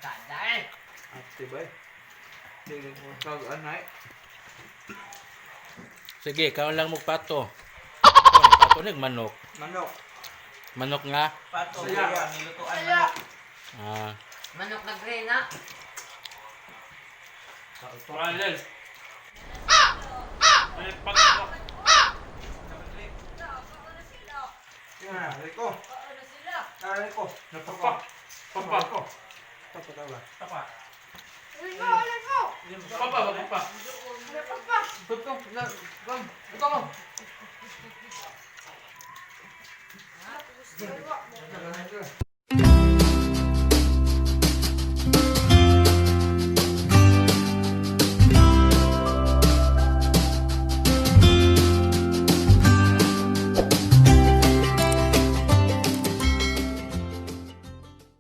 Kaday. Ate ba? Sige mo kag anay. Sige, kaon lang mo pato. Oh, pato nig manok. Manok. Manok nga. Pato, Saya. nilutuan manok. Ah. Manok na green na. Parallel. Ay, pag- Yeah, Rico. Ah, Rico. Papa. Papa. Papa tawa. Tapa. Papa, papa. Papa, na, bam. Ikaw mo.